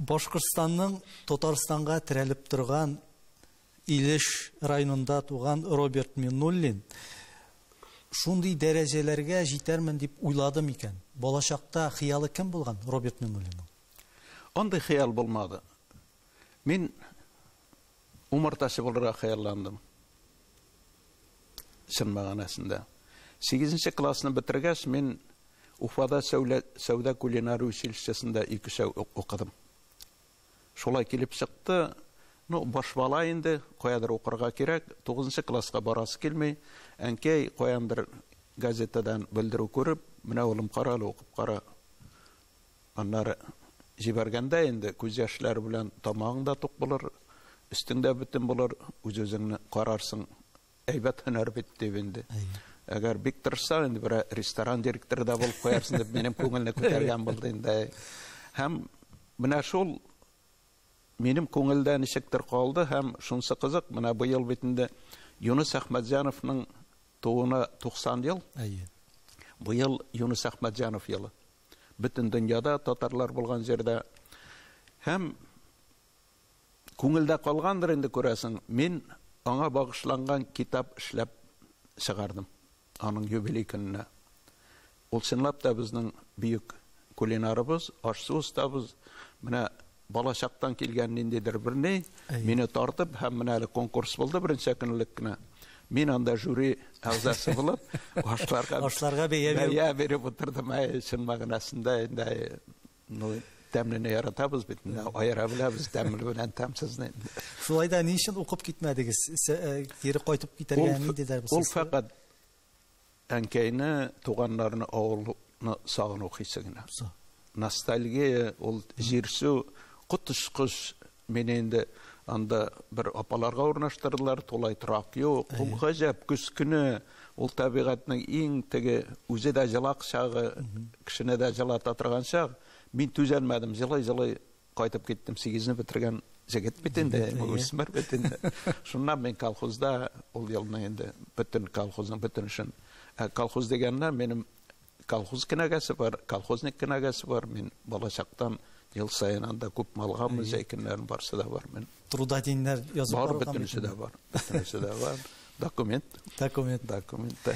Башкортстанның Татарстанга терәлеп торган Илеш районында туган Роберт Миннуллин шундый дәрәҗәләргә җитәрмен дип уйлады микән? Балачакта хыялы кем булган Роберт Миннуллинның? Андый хыял булмады. Мин умартачы булырга хыялландым. Чын мәгънәсендә. Сигезенче классны бетергәч, мин Уфада сәүдә кулинария училищесында 2 ай укыдым. Шулай килеп чыкты. Ну, баш бала инде, каядыр укырга кирәк. 9 класска барасы килми. Әнкәй каяндыр газетадан белдерү күреп, менә улым, кара әле, укып кара. Аннары җибәргәндә инде күз яшьләре белән тамагың да тук булыр, өстең дә бөтен булыр, үз-үзеңне карарсың. Әйбәт һөнәр бит дип инде. Әгәр бик тырышсаң, инде бер ресторан директоры да булып куярсың дип минем күңелне күтәргән булды инде. Һәм менә шул минем күңелдә ничектер калды һәм шунысы кызык, менә быел бит инде Юныс Әхмәтҗановның тууына 90 ел. Әйе. Быел Юныс Әхмәтҗанов елы. Бөтен дөньяда татарлар булган җирдә. Һәм күңелдә калгандыр инде күрәсең, мин аңа багышланган китап эшләп чыгардым аның юбилей көненә. Ул чынлап та безнең бөек кулинарыбыз, аш-су остабыз. Менә балачактан килгән ниндидер бер ни, мине тартып, һәм менә әле конкурс булды берничә көн элек кенә. Мин анда жюри әгъзасы булып, ашларга ашларга бәя биреп, бәя биреп утырдым. Әй, чын мәгънәсендә инде, ну, тәмлене яратабыз бит, менә аера беләбез тәмле белән тәмсезне. Шулай да ни өчен укып китмәдегез? Кире кайтып китәргә ниндидер булса? Ул фәкать әнкәйне, туганнарны, авылны сагыну хисе генә. Ностальгия, ул җирсү, коточкыч. Мине инде анда бер апаларга урнаштырдылар, тулай торак юк. Ул гаҗәп көз көне, ул табигатьнең иң теге үзе дә җылак чагы, кешене дә җылата торган чак. Мин түзәлмәдем, җылый-җылый кайтып киттем. 8-не бетергән җегет бит инде, үсмер бит инде. Шуннан мин колхозда ул елны инде бөтен колхозның бөтен эшен. Колхоз дигәннән минем колхоз кенәгәсе бар, колхозник кенәгәсе бар. Мин балачактан ел саен анда күп малгамы, җәй көннәрен барсы да бар мин. Трудоденьнәр язып бар, бөтенесе дә бар. Бөтенесе дә бар. Документ. Документ. Документ.